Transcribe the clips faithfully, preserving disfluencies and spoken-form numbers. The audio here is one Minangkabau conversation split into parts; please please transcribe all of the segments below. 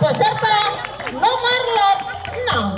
Peserta nomor lot enam.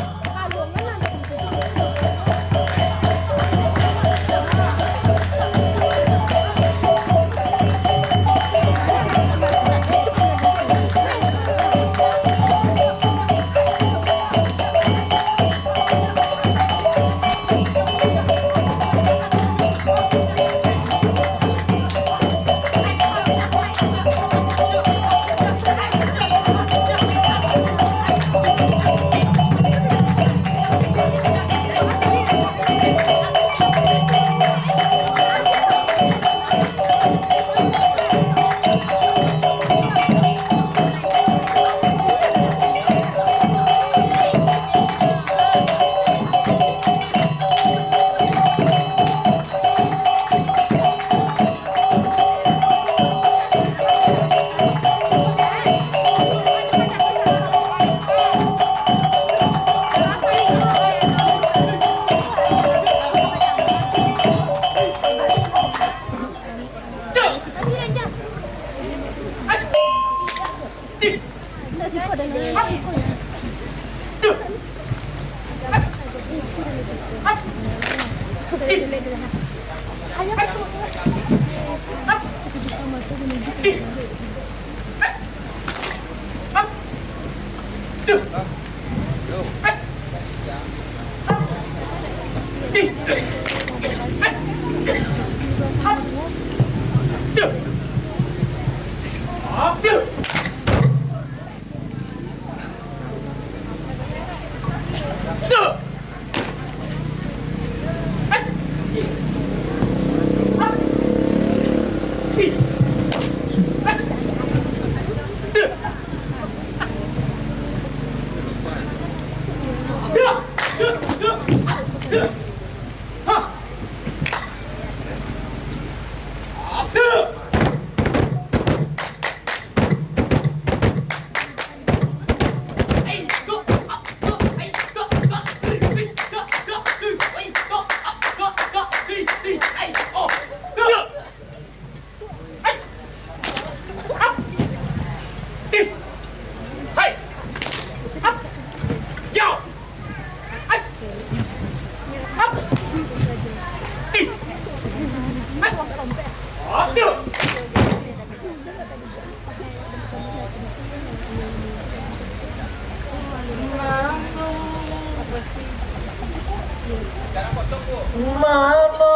Mano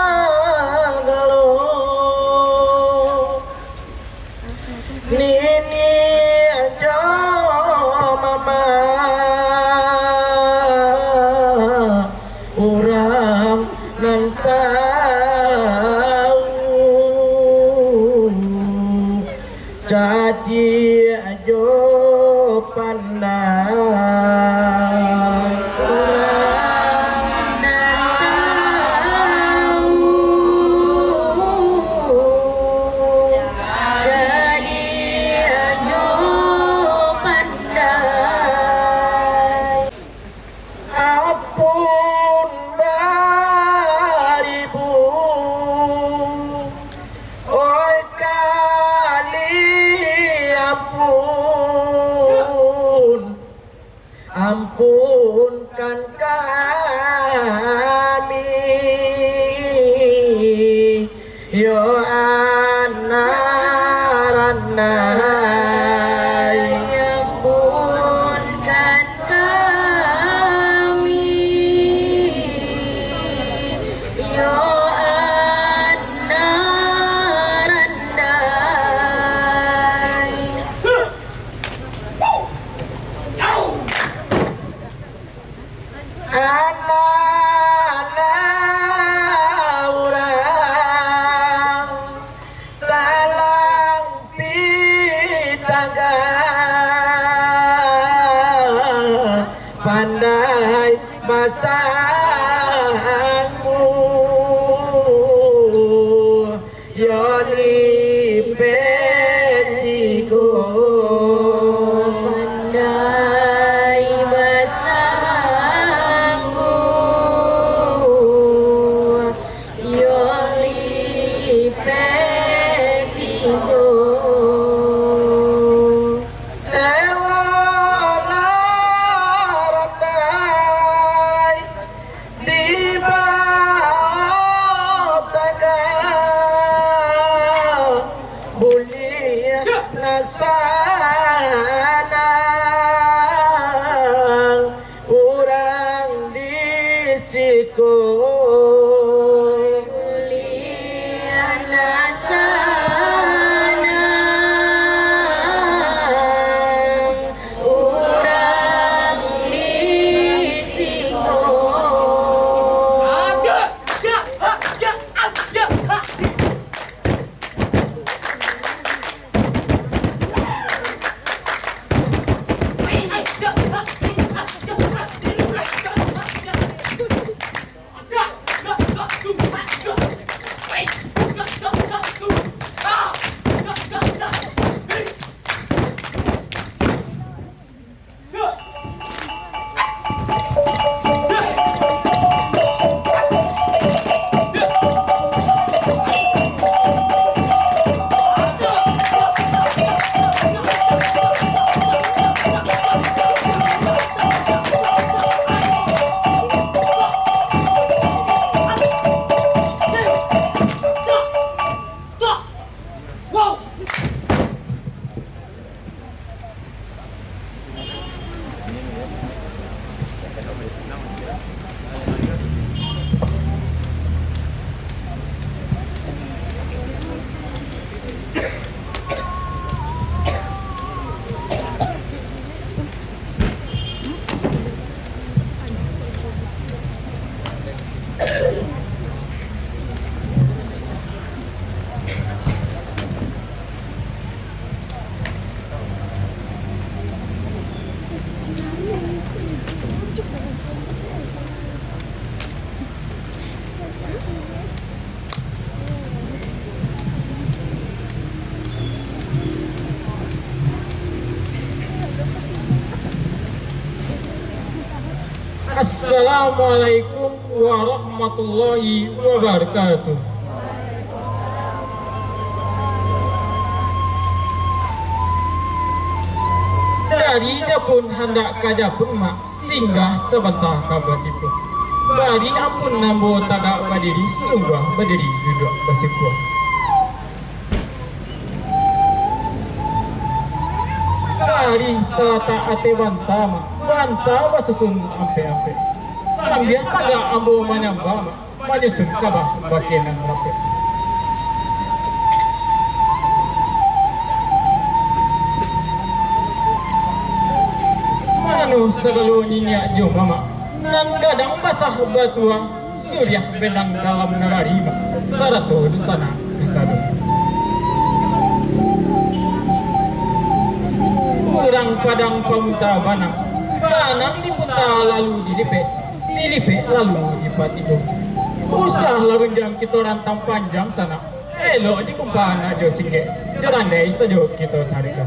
sagalo nini jo mama, urang nan tau. Cadiak jo pandai. Urang nan tau, cadiak jo pandai. Ampun baribu, oi kali ampun, ampunkan kami. Yo anak ranai, ampunkan kami. Yo anak ranai. Anak-anak urang talang pi- Assalamualaikum warahmatullahi wabarakatuh. Dari Japun handak ka Japun, Mak, singgah sabanta ka Batipun. Bari ampun ambo tagak badiri, sungguah badiri duduak basyukur. Karih talatak ateh banta, Mak, banta basusun ampek-ampek. Sambia tagak ambo manyambah, Mak, manyusun kabah bakeh nan rapek. Mano sagalo niniak jo mamak, nan gadang basah batua, suriah benang kalam nagari, Mak, sarato dunsanak kasado. Urang Padang pamunta banang, banang dipunta lalu dilipek, dilipek lalu dipatigo. Usahlah rundiang kito rantang panjang sanak, elok dikumpa anak jo singgek, jo randai sajo kito tarikam.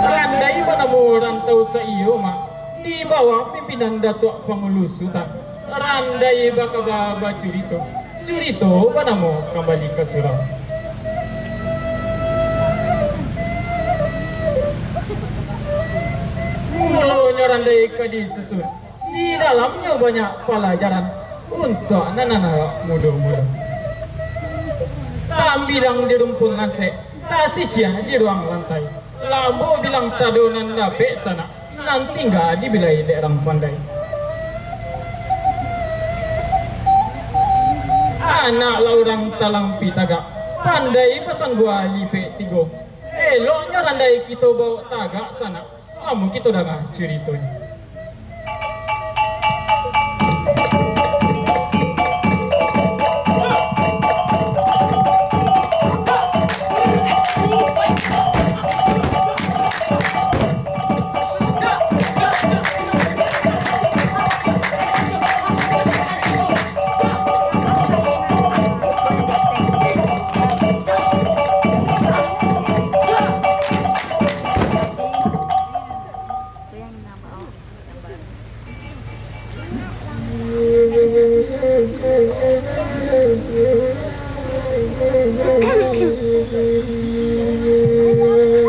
Randai banamo Rantau Saiyo, Mak, di bawah pimpinan Datuak Pangulu Sutan. Randai bakaba bacurito, curito banamo Kambali ka Surau. Mulonyo randai ka disusun, di dalamnyo banyak palajaran untuak nan anak mudo-mudo. Tambilang di rumpun lansek, tasisiah di ruang lantai. Lamo bilang sado nan dapek sanak, nan tingga dibilai dek rang pandai. Anak lah urang talampi tagak, pandai basanggua lipek tigo. Eloknyo randai kito bawok tagak sanak, samo kito danga curitonyo.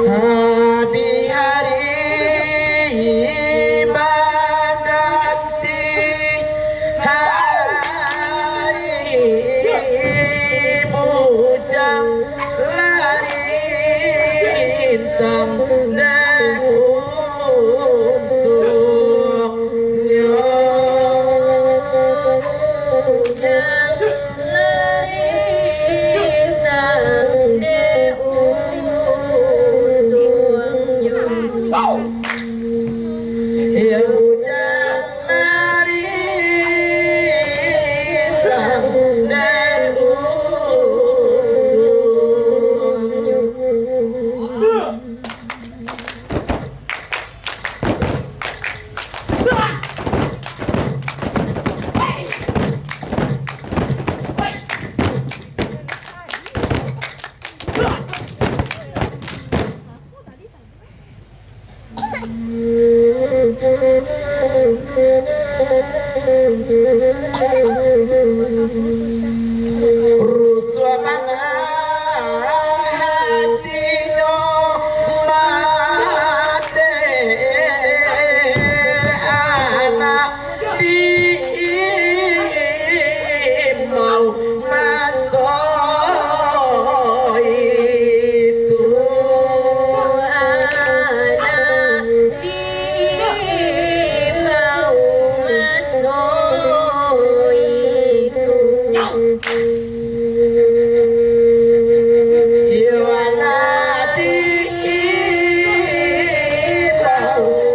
Habih hari baganti hari, bujang larintang dek untuaknyo. Iyo, bujang larintang dek untuaknyo. Rusuah bana hatinyo mandeh anak diimbau maso itu. Anak diimbau maso itu. Iyo anak diimbau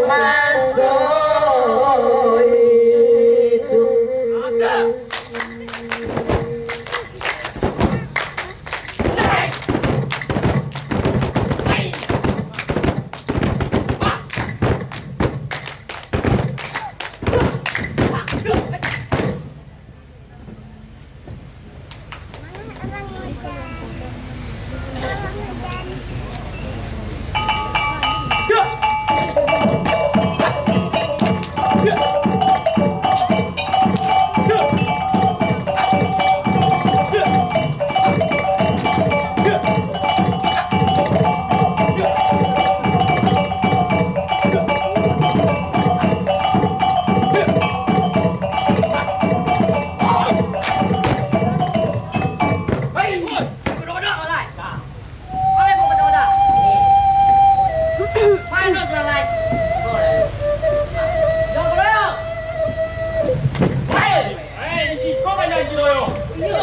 maso itu.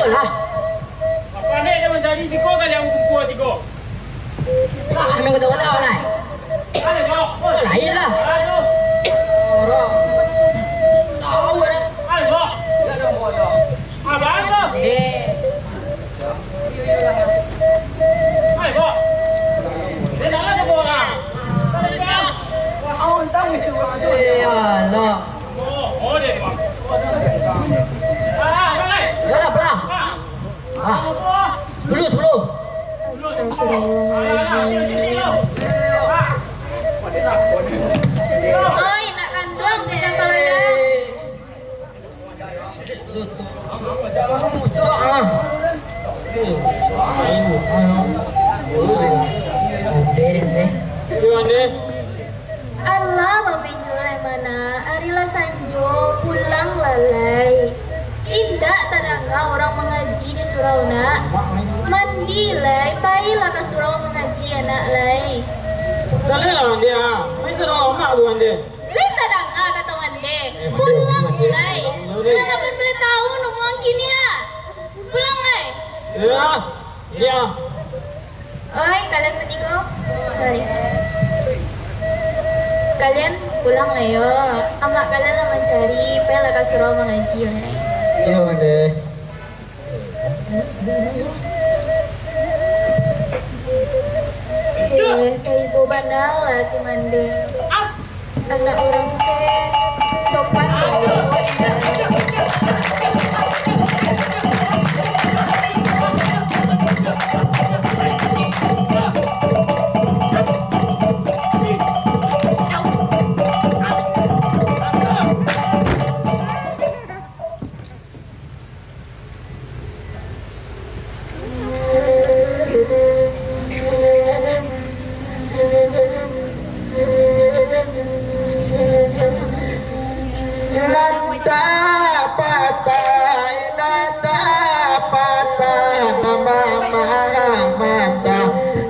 Lah. Apa ni dia mencari siko kali yang kumpul tiga? Lah, ambil kata-kata, Lai. Ada, Bang. Oh, lain lah. Aduh. Orang. Tahu dah. Ada, Bang. Abang tu. Eh. Hai, Bang. Dia nak ada orang. Ada orang. Eh, alah. Oh, oh, dia, Bang. Ah, ah, Bang, eh. Dah lah, pelah. Ah. Ah. Sepuluh, sepuluh. Astagfirullahaladzim. Oi, nak kanduang, bujang kaloya. Alah, babenjo lai mana, ari lah sanjo, pulang lah lai. Indak tadanga urang mangaji di surau, nak. Mandi lai, pailah ka surau mangaji, anak lai. Taleh lah, Wande, ah. Pai surau amak, Bu Wande. Lai tadanga kato Wande, pulang lai. Lah lapan baleh taun umuang kini, ah. Pulang lai. Iyo, iyo. Oi, kalian batigo. Mari. Kalian pulang lai yo. Amak kalian lah mancari, pailah ka surau mangaji lai. Iyo, Wande. Eh, eh, ibo bana lah tu Wande. Anak urang se sopan. Nan tapatah, indak tapatah, nambah maramata.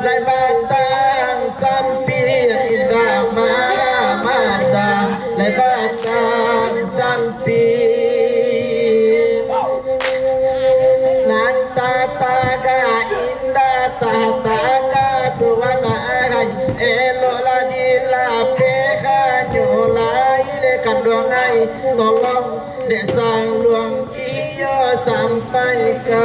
Lai batang sampik, indak maramata. Lai batang sampik. Nan tatagak indak tatagak tu anak arai, eloklah dilapehanyo lai dek kanduang ai, tolong dek saluang iyo sampaikan.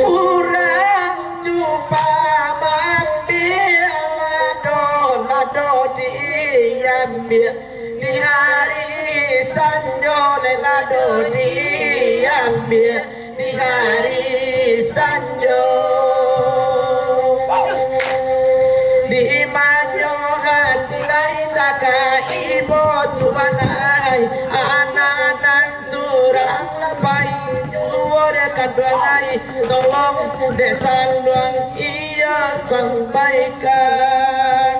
Urang cuba maambiak lado, lado diambiak. Di hari sanjo lai lado diambiak, di hari sanjo. Di manyo hati lai tagak ibo tu anak ai, anak nan surang lah pai juo dek kanduang ai, tolong dek saluang iyo sampaikan.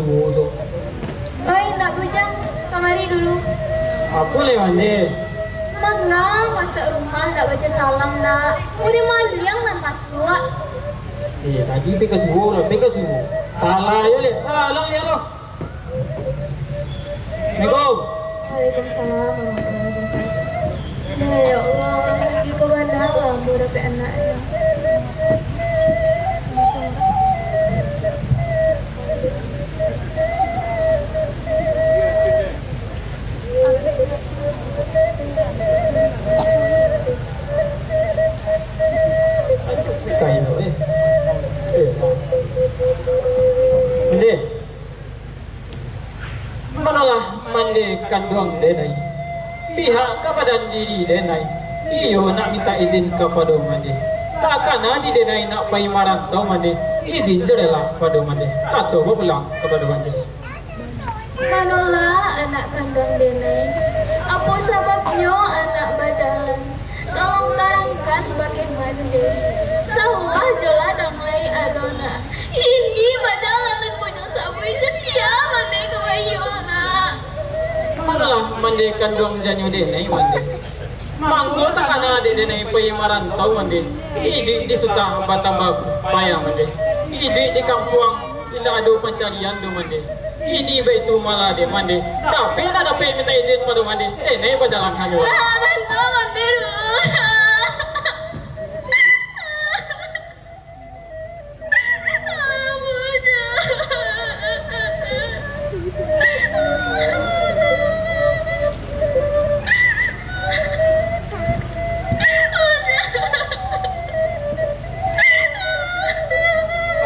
Oi, Nak Bujang, kamari dulu. Apo lai, Mande? Manga masuak rumah ndak baco salam, Nak? Urang maliang nan masuak. Eh, tadi pai ka suo lah, pai ka suo. Salah yo, leh. Alah, alah, alah. Assalamualaikum. Waalaikumsalam warahmatullahi wabarakatuh. Ya, ya Allah, iko bana lah ambo dapek anaknyo. Kayo, eh. Eh. Mande. Manolah Mande kanduang denai. Pihak ka badan diri denai, iyo nak mintak izin kapado Mande. Takana di denai nak pai marantau Mande, izin jo rela kapado Mande. Kato bapulang kapado Mande. Manolah anak kanduang denai. Apo sababnyo anak bajalan? Tolong tarangkan bakeh Mande. Sawah jo ladang lai ado, Nak. Kini bajalan nan punyo sabuik, sia Mande ka baiyo, Nak? Manolah Mande kanduang janyo denai, Mande. Mangko takana dek denai pai marantau, Mande. Iduik di susah batambah payah, Mande. Iduik di kampuang indak ado pancarian doh, Mande. Kini baitu malah dek Mande. Tapi indak dapek mintak izin pado Mande. Denai bajalan hanyo. Nah, bantu Mande dulu.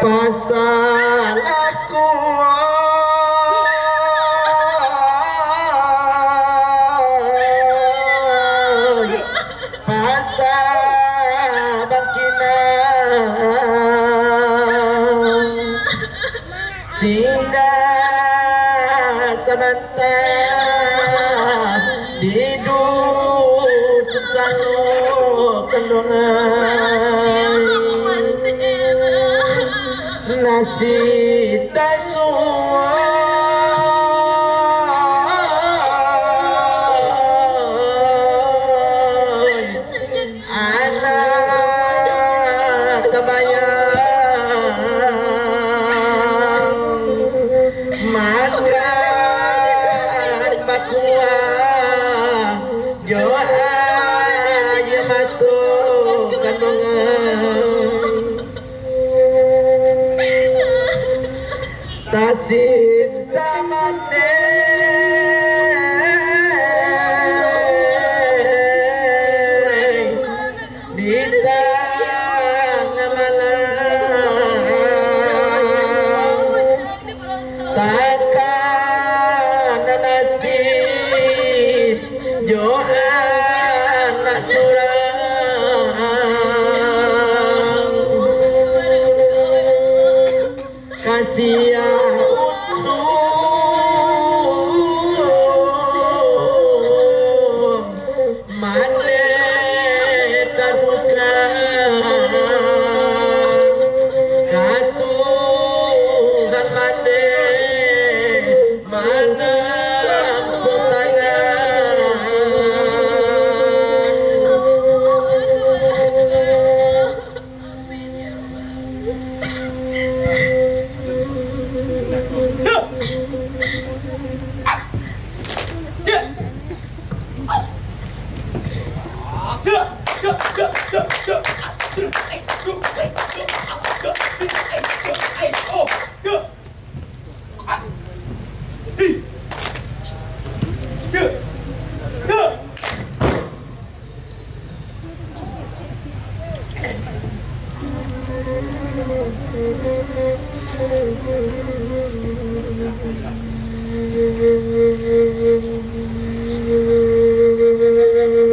Pasalahku, oi. Pasal bangkinang, singgah sabanta di dusun Salok Kanduang ai. Nasi tasuai, anak tabayang, makan bakuah jo aia mato kanduang ai. Tasinta Mande di tangah malam, takana nasib jo anak surang. Kasiah untuang Mande ka duka, ka Tuhan Mande manampuang tangan.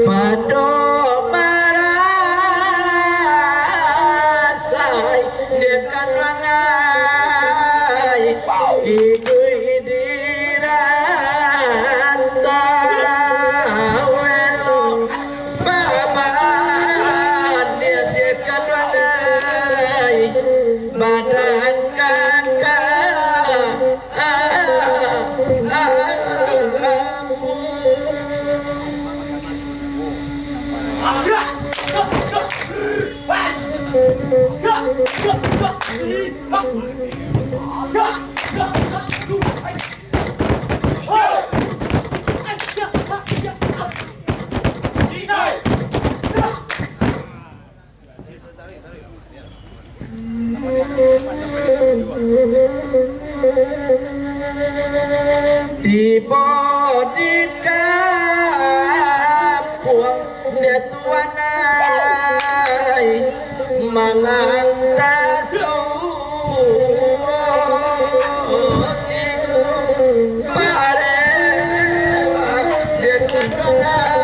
Pado marasai dek kanduang ai, iduik di rantau elok, baban dek kanduang ai, badan kaka Tibo di kampuang Datuanai, manang tasuo parewak Datuanai.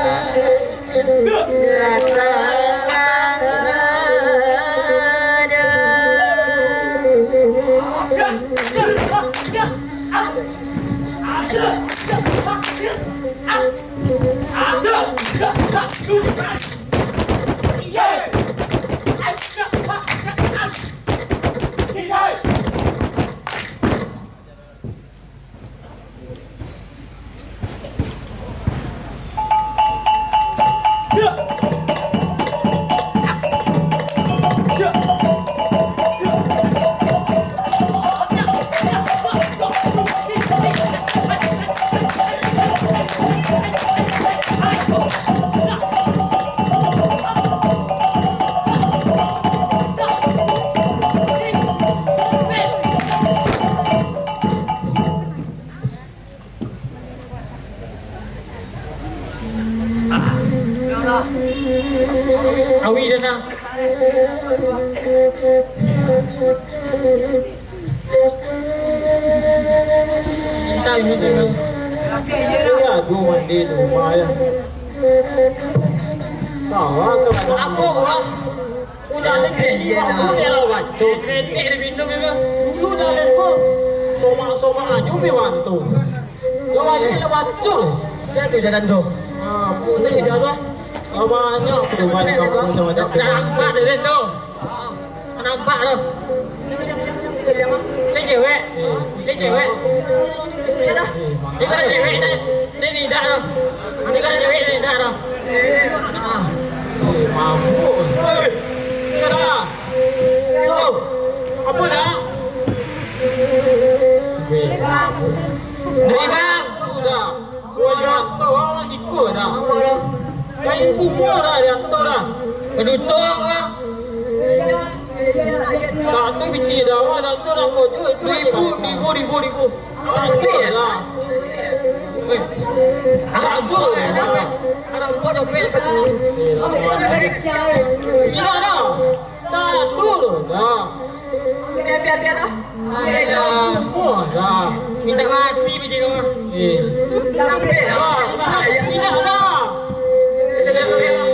Awik dah nah. Minta ini tu. Ya, dua mandi tu, lumayan. Sawah tu. Apa kau? Udah ada bini, aku ni lah bacot. Seretek dia minum ni mah. Dulu dah ada kau. Somak-somak aja pi bantu. Kau balik lah bacot. Saya tu jalan tu. Ah, aku ni jalan. Ah, banyak perubahan kampung sama tak. Dah nampak dia tu. Dah nampak tu. Ni cewek. Ni cewek. Ni kalau cewek ni, ni tidak tu. Ni kalau cewek ni tidak tu. Mabuk. Dah. Apa dah? Dari bang. Dah. Wah, dianto, wah, masih kuat dah. Kain kubur dah, dianto dah. Penutup, wah. Tak ada piti dah, wah, dianto dah kojok itu. Ribu, ribu, ribu, ribu. Tak ada lah. Eh, tak ada. Ada empat dompet. Tidak ada. Dah, tu tu, dah. Biar, biar, biar lah. Alah, muah dah. Minta mati macam tu. Eh. Dah, dah. Tidak dah. Sudah, sudah lah.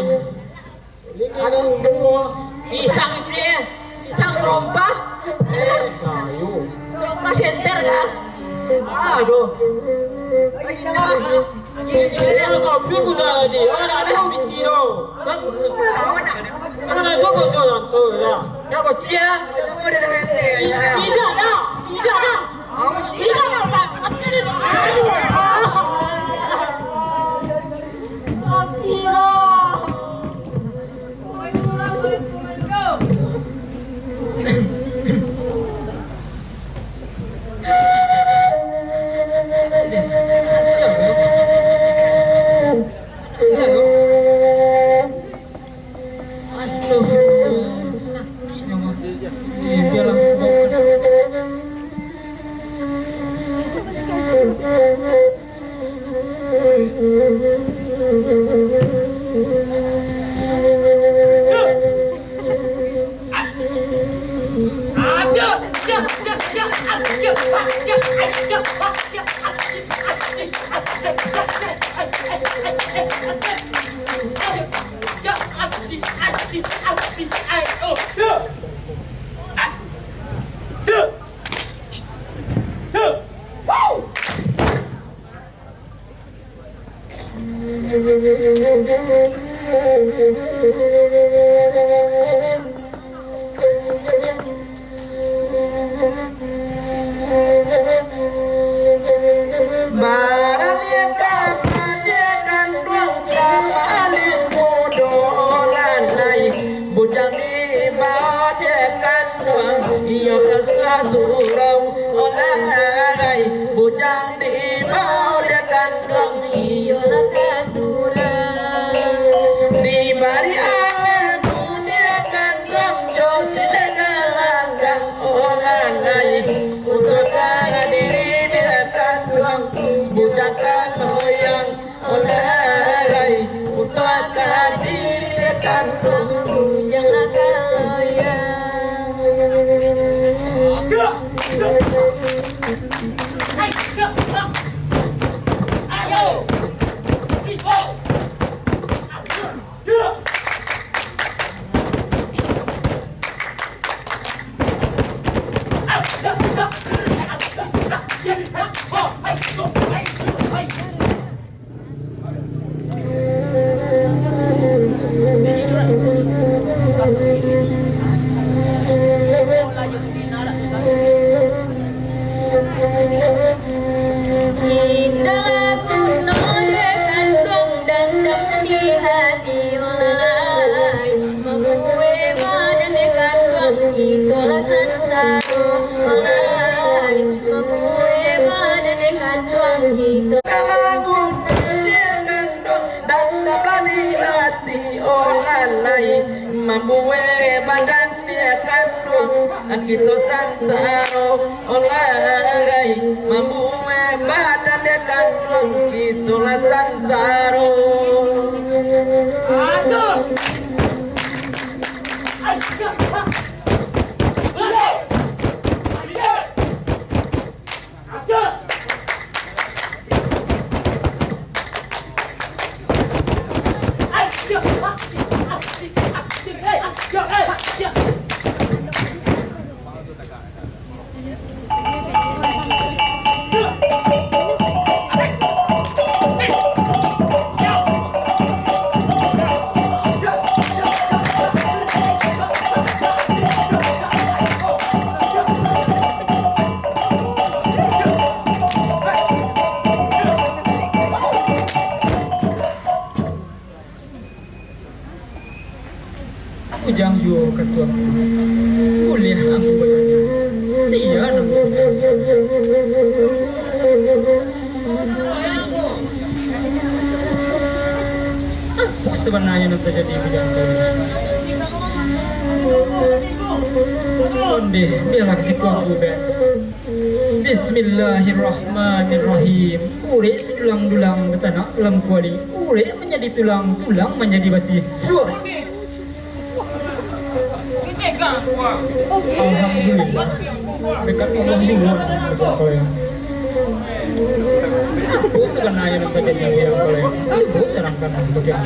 Ini kan muah. Pisang isi, eh. Pisang terompah. Sayur. Terompah senter, ya. Aduh. Lagi dah. Ini sapi kuda tadi. Anak dia piti tu. Anak dia kau jual tu, ya. Nak kau cia? Tidak dah. Tidak dah. Tidak dah. Mati dah. Astagfirullah, sakitnyo mah. Eh, biarlah. Barang yang tak ada dan buang tak balik bodoh. Surau, olai, bujang diimbau dek kanduang, iyolah ka surau. Dibari alemu dek kanduang, jo silek galanggang, olai, putuahkan diri dek kanduang, bujang ka loyang. Olai, putuahkan diri dek kanduang, bujang ka loyang. Indak guno dek kanduang dandam di hati, olai, mambuek badan dek kanduang, kito lah sansaro, olai, mambuek badan dek kanduang, kito. Kalau guno dek kanduang dandam lah di hati, olai, mambuek badan dek kanduang, kito sansaro, olai, mambuek badan dek kanduang, kito lah sansaro. Bujang juo ka tuanku. Buliah angku batanyo, sia nan bakuasa? Apo sabananyo nan tajadi, Bujang Kaloyang? Ondeh, bialah ka siko angku, bek. Bismillahirrahmanirrahim. Urek sadulang-dulang batanak dalam kuali. Urek manjadi tulang, tulang manjadi basi. Fuah. Alhamdulillah. Berkat Allah dulu, Bujang Kaloyang. Apo sabananyo nan tajadi, Bujang Kaloyang? Cubo tarangkan, Bujang.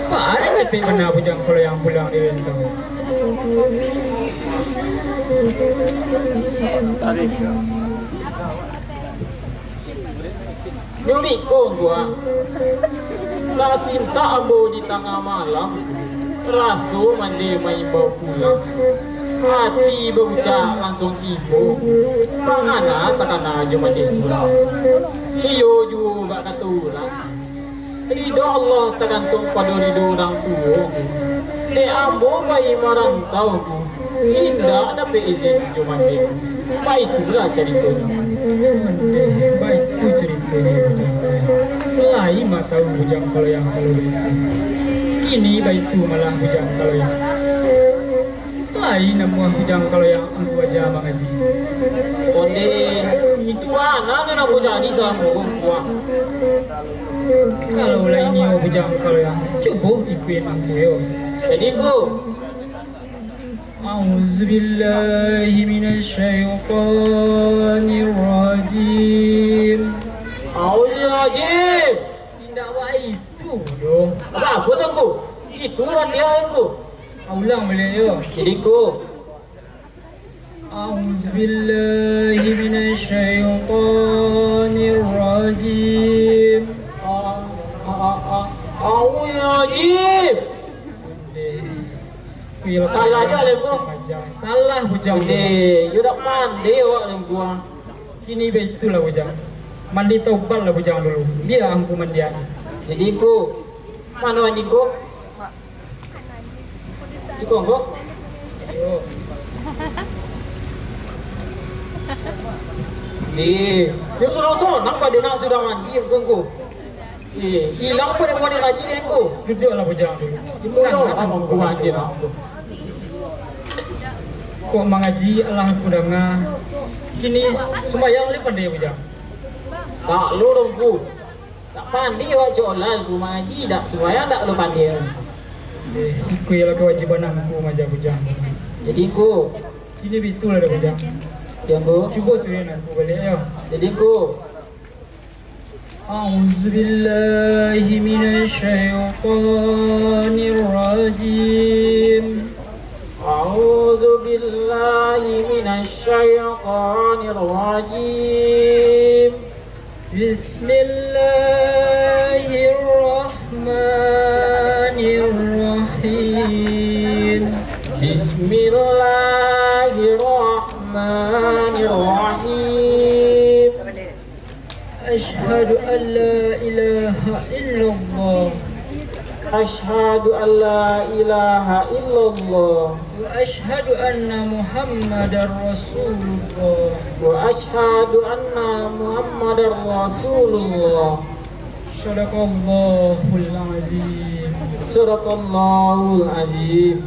Baa capek bana Bujang Kaloyang pulang di rantau. Nyo biko, Angku, ah. Lah sintak ambo di tangah malam, raso mandeh maimbau pulang. Ati baucap lansuang tibo, mangana takana jo mandeh surang. Iyo juo bak kato urang, ridho Allah tagantuang pado ridho urang tuo. Dek ambo pai marantau ko, indak dapek izin jo mandeh. Baitulah caritonyo. Mandeh, baitu caritonyo, Bujang Kaloyang. Lai mah tahu Bujang Kaloyang kalau baitu. Kini baitu malah Bujang Kaloyang. Lai namuah Bujang Kaloyang Angku Aja mangaji. Ondeh, itu anak nan ambo cari salamo ko, Angku, ah. Kalau lai nio Bujang Kaloyang, cubo ikuik Angku yo. Jadi, Angku. A'udzubillahi minasyaitonirrajim. A'udzubillahi. Indak baitu doh. Apo tu, Angku? Itu latihan, Angku. Ulang baliak yo. Jadi, Angku. A'udzubillahi minasyaitonirrajim. A-, a-, a-, a-, a'udzubillahi. Salah juo lah, Angku. Salah, Bujang. Eh, yo dak pandai awak, Angku, ah. Kini baitulah, Bujang. Mandi taubatlah, Bujang, dulu. Bia Angku mandian. Jadi, Angku, mano mandi, Angku? Siko, Angku? Yo. Ni, yo, sonang-sonang pado nak sudah mandi, Angku, Angku. Eh, ilang pado mandi lagi deh, Angku. Duduaklah, Bujang, dulu. Duduak, Angku, mandi lah, Angku. Kok mangaji alah Angku danga, kini sumbayang lai pandai, Bujang? Dak lo doh, Angku. Dak pandai awak cako lah, Angku, mangaji dak, sumbayang dak lo pandai, Angku. Eh, iko iyolah kawajiban Angku mangaja, Bujang. Jadi, Angku. Kini baitulah dah, Bujang. Yo, Angku. Cubo turunan Angku baliak, yo. Jadi, Angku. أعوذ بالله من الشيطان الرجيم. أعوذ بالله من الشيطان الرجيم. بسم الله الرحمن الرحيم. بسم الله الرحمن الرحيم. أشهد أن لا إله إلا الله. أشهد أن لا إله إلا الله. وأشهد أن محمدا رسول الله. وأشهد أن محمدا رسول الله. صدق الله العظيم. صدق الله العظيم.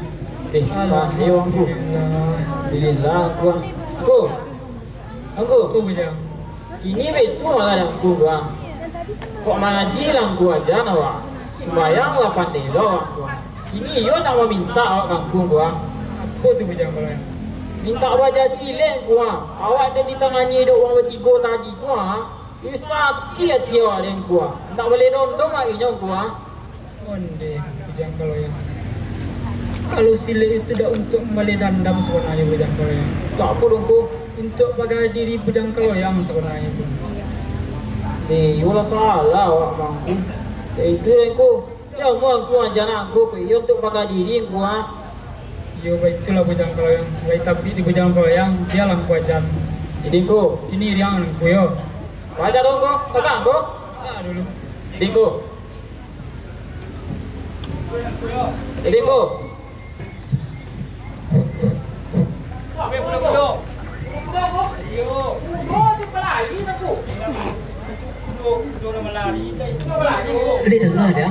Eh, Angku. Alhamdulillah. Alhamdulillah, Angku. Angku. Angku. Angku, Bujang. Kini baitu malah dek Angku, Angku, ah. Kok mangaji lah Angku aja, nah, wak. Sumbayang lah pandai lo, Angku, ah. Kini iyo nak mamintak awak ka Angku, Angku, ah. Apo tu, Bujang, kalau yang? Mintak balajar silek, Angku, ah. Awak dah ditangani dek urang batigo tadi tu, ah. Iyo sakik ati awak dek Angku, ah. Ndak baleh dondong lagi nyo, Angku, ah. Ondeh, Bujang Kaloyang. Kalau silek itu dak untuk mambaleh dandam sabananyo, Bujang Kaloyang. Untuk apo dong, Angku? Untuk paga diri Bujang Kaloyang sabananyo tu. Eh, iyolah salah awak mah, Angku. Eh, itu deh, Angku. Yo, amuah Angku aja nak Angku, kok iyo untuk paga diri Angku, ah. Iyo, baitulah Bujang Kaloyang. Baik tapi di Bujang Kaloyang, bialah Angku aja. Jadi, Angku. Kini iriang Angku, yo. Baca dong, Angku. Tagak, Angku. Ah, dulu. Jadi, Angku. Jadi, Angku. Lai danga dia.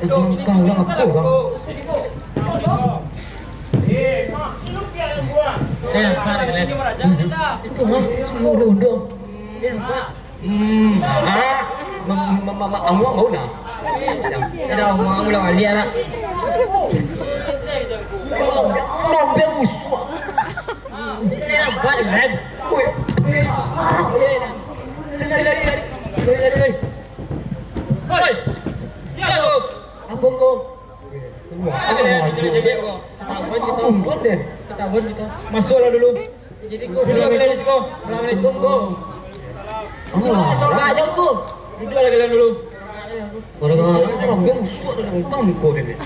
Langkah urang apo, bang? Eh, nampak dah, Glenn. Itu mah, semua undang-undang. Eh, nampak. Hmm, ha? Ma-, ma-, ma-, ma-, amuak mau nah? Dah, amuak, amuak lah baliak lah. Lobek busuk. Ini nampak, Glenn. Woi. Lari, lari, lari. Lari, lari, lari. Hoi! Sia tu? Apo ko? Wah, ada yang cari-cari ko. Ketahuan kita. Ampun, Den. Ketahuan kita. Masuklah dulu. Jadi ko, duduk lagi di siko. Assalamualaikum, ko. Alah. Ada ko. Duduk lagi dulu. Gara-gara urang dia busuk tadi, untung ko, Den.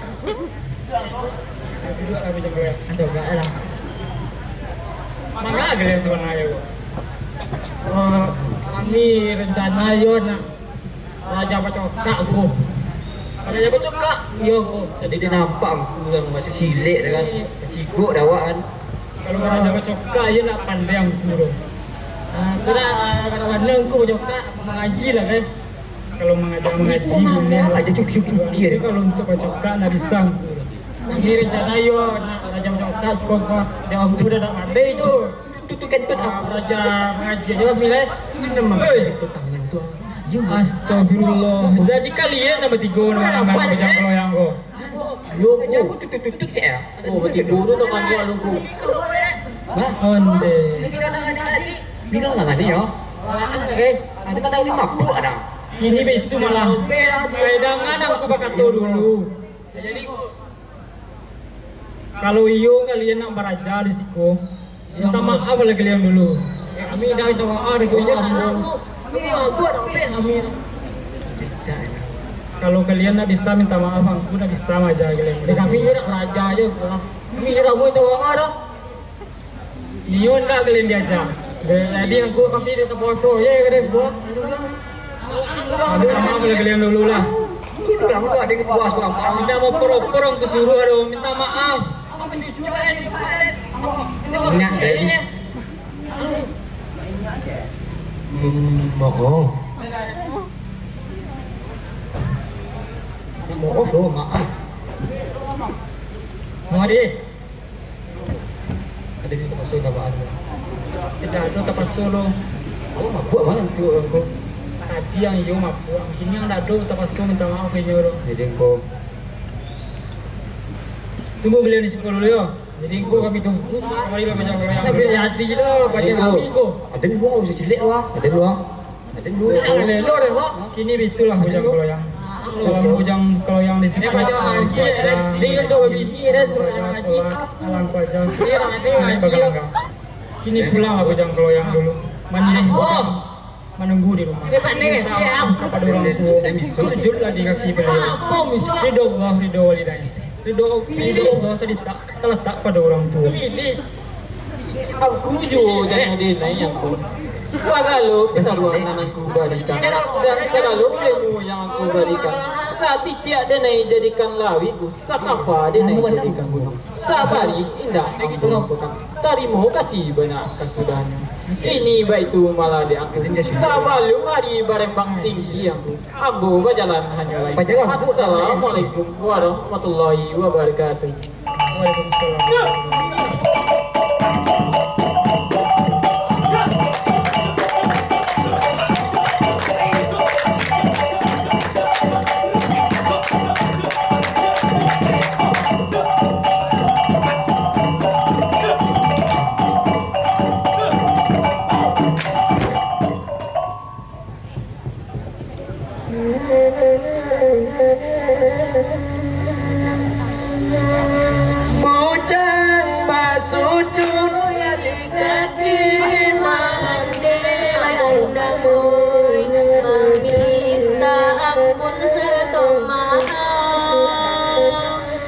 Duduk lagi, jangan. Ada gak lah. Manga galian sabananyo, ko? Eh, kami rencana yo nak baraja bacokak, ko. Baraja bacokak? Iyo, ko. Tadi dia nampak Angku dalam basuah silek tu kan. Iyo. Bacigok dah awak kan. Kalau baraja bacokak, iyo ndak pandai Angku tu. Ah, tu dah, ah, kadang-kadang Angku bacokak, mangaji lah kan. Kalau mangaja, mangaji, Angku buliah lah. Aja cuk, cuk, cuk, Tapi kalau untuk bacokak, ndak bisa Angku tu. Ini rencana iyo nak baraja bacokak, siko Angku. Dia Angku dah ndak pandai tu. Tu, tu, kentut. Ah, baraja mangaji aja kami lah. Hei. Astagfirullah. Jadi kalian nan batigo nan manangani Bujang Kaloyang ko? Yo, ko. Aku tutut-tutut cek ya. Oh, batigo tu tak kanduang lu, ko. Hah? Ondeh. Bila lah tadi ya? Aku tak tahu ni mabuk ada. Kini baitu malah. Ai, dangan Angku bakato dulu. Jadi, kalau iyo kalian nak baraja di siko, minta maaf lah kalian dulu. Kami dah minta maaf dari ko. Kami buat apa kami? Kalau kalian nak bisa minta maaf, Angku nak bisa maaja kalian. Kami nak baraja aja, ko. Kami sudah buat tu, ah, dah. Nio ndak kalian diaja. Jadi, angku kami di tapaso, ya, kata angku. Tapi sama boleh kalian dulu lah. Minta maaf, pura-pura angku suruah ado, minta maaf. Ingat, Den. Hmm, maaf. Maaf lo, maaf. Mari. Ado nan tapaso minta maaf. Indak ado tapaso lo. Awak mabuak malam tu, angku. Tadi ang iyo mabuak, kini ang indak ado tapaso minta maaf ka inyo lo. Jadi, angku. Tunggu baliau di siko dulu, yo. Jadi, angku kami tunggu. Kami lah macam kalau yang jadi lo, macam kami, angku. Ado dua, usah cilik lo, ah. Ado dua. Ado dua. Ado dua. Kini bitulah Bujang Kaloyang. Salam Bujang Kaloyang di siko. Alang kuaja, alang kuaja, sanaik bagalanggang. Kini pulanglah Bujang Kaloyang dulu. Manilih Bujang, manunggu di rumah. Minta maaf kapado urang tuo. Sujudlah di kaki baliau. Ridho Allah, ridho walidain. Ridho, ridho Allah tadi tak talatak pado urang tuo. Angku juo janyo denai angku. Sagalo pitaruah nan angku barikan, dan sagalo ilmu yang angku barikan, satitiak denai jadikan lauik, satapa denai jadikan gunuang. Sabari indak angku lupokan. Tarimo kasih banyak kasudahannyo. Kini baitu malah di angku. Sabalun hari barembang tinggi angku, ambo bajalan hanyo lai. Assalamualaikum warahmatullahi wabarakatuh. Waalaikumsalam. Bujang basucun di kaki mande, lai andam oi, maminta ampun sarato maaf.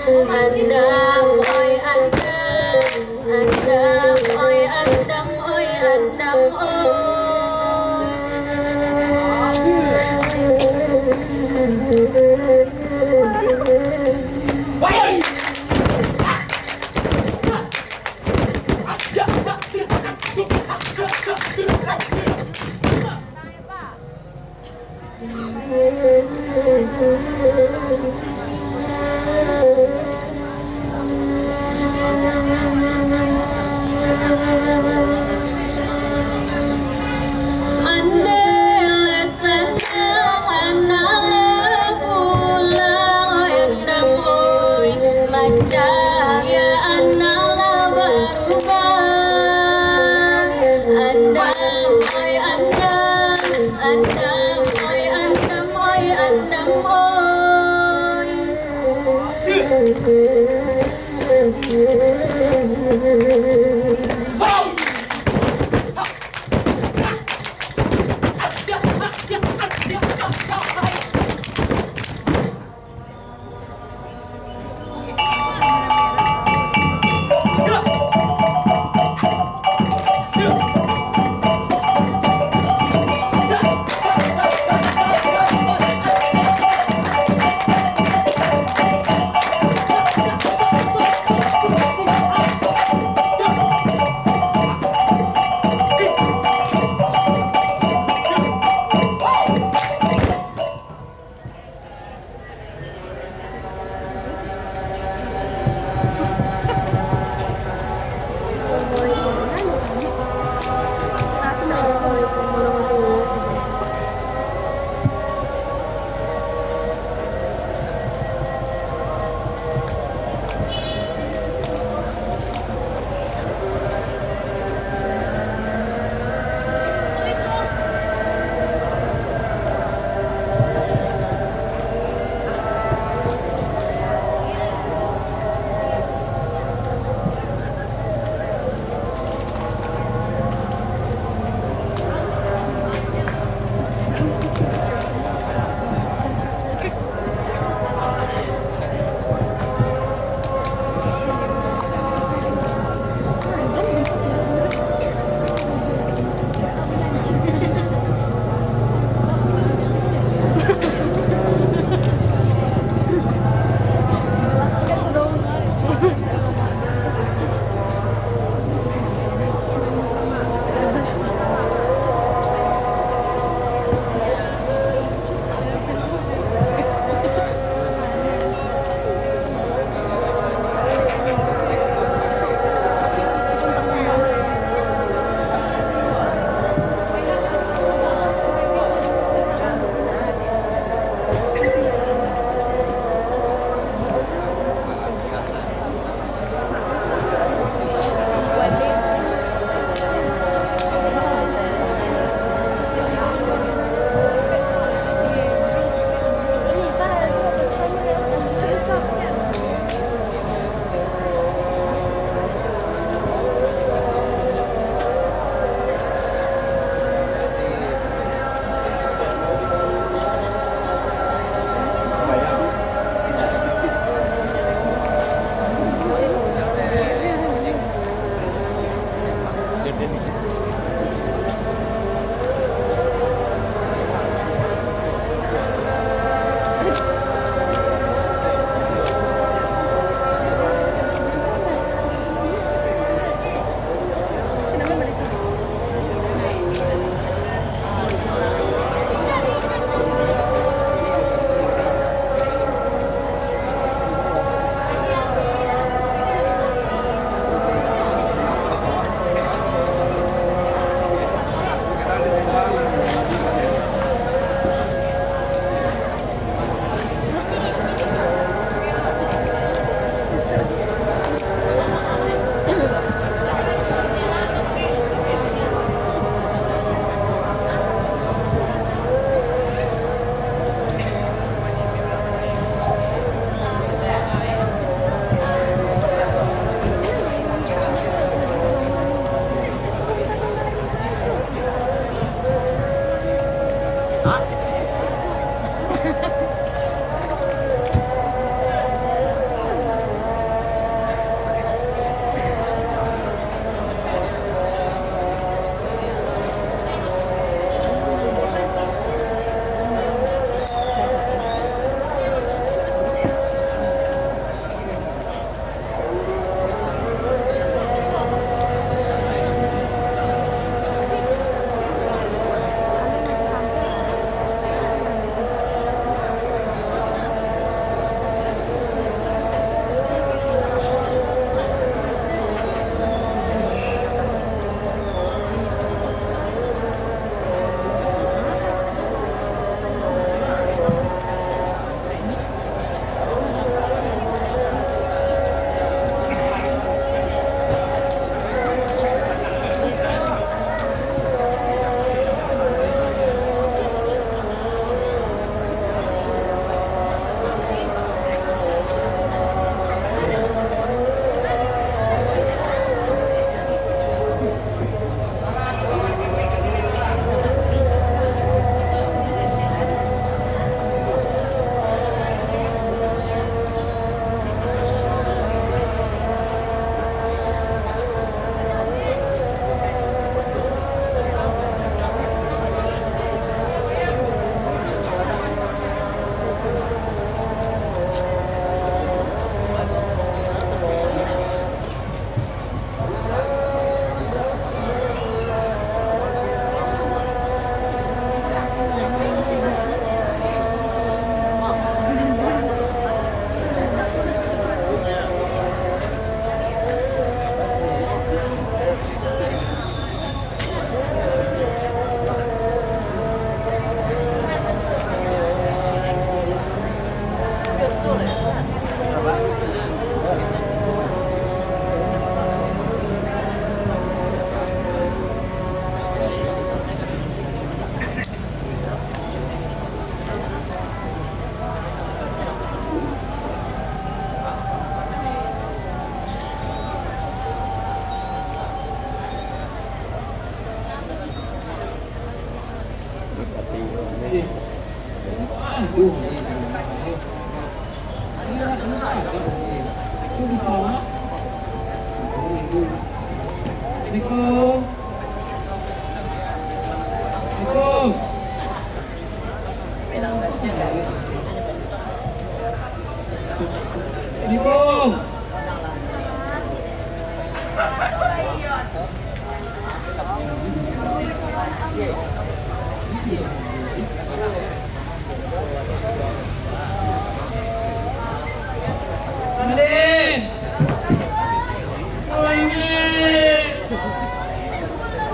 Andam oi andam, andam oi andam oi andam oi. Mandeh lah sanang, anak lah pulang, oi andam oi, mancaliak anak lah barubah. Andam oi andam, andam oi andam oi andam oi.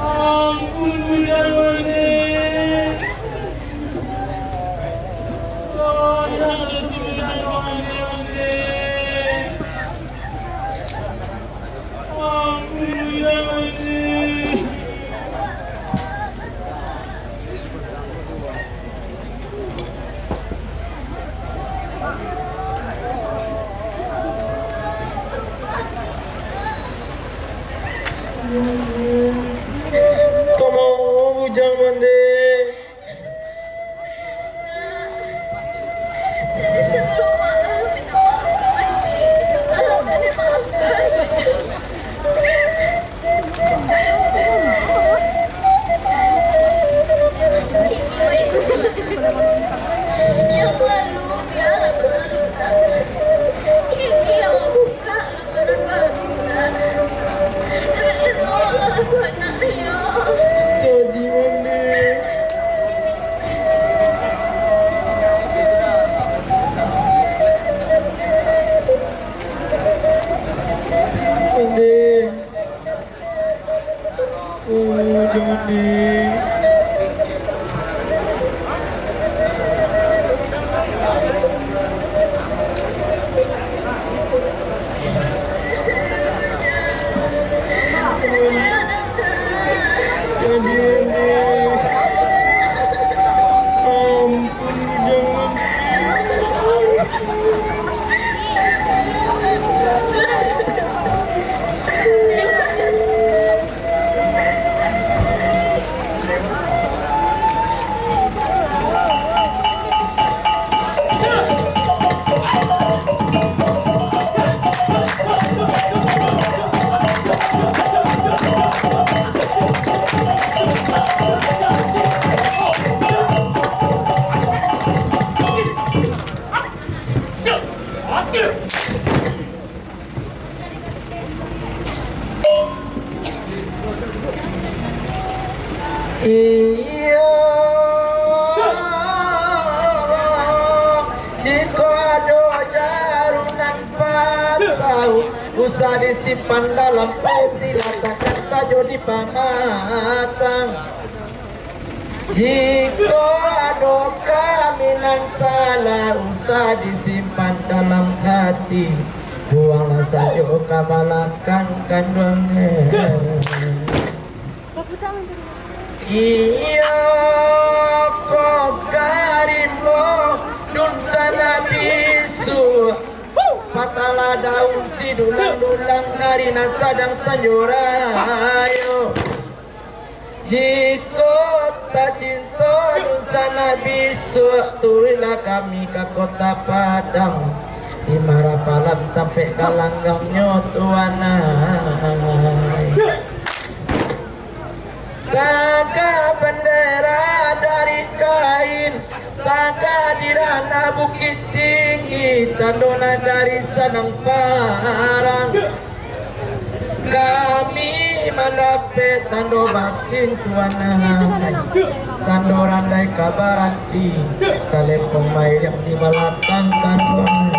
Ampun, Bujang Mande. Tolonglah si Bujang Mande, Mande. Ampun, Bujang Mande. Tolong, Bujang Mande. Nak, dari sebelum maaf, minta maaf ka Mande. Alah, Mande maafkan, Bujang. Kini baiklah. Yang lalu biarlah berlalu. Kini awak buka lembaran baru, nak. Elok-eloklah laku anak, yo. Jadi, Mande. Mande. Oh, jangan, Dek. Jangan, Dek. Ampun, jangan, Dek. Iyo, jikok ado jarum nan patah, usah disimpan dalam peti, latakkan sajo di pamatang. Jikok ado kami nan salah, usah disimpan dalam hati, buanglah sajo ka balakang kanduangnyo. Iyo, kok ka rimbo dunsanak bisuak, patahlah daun sidulang-dulang, ari nan sadang sanjo rayo. Jikok tacinto dunsanak bisuak, turuiklah kami ka Kota Padang, di Marapalan tampek galanggangnyo, Tuan ai. Tagak bandera dari kain, tagak di ranah Bukik Tinggi, tando nagari sanang parang. Kami mandapek tando batin, Tuan ai, tando randai ka baranti, talempong mairiang di balakang kanduang.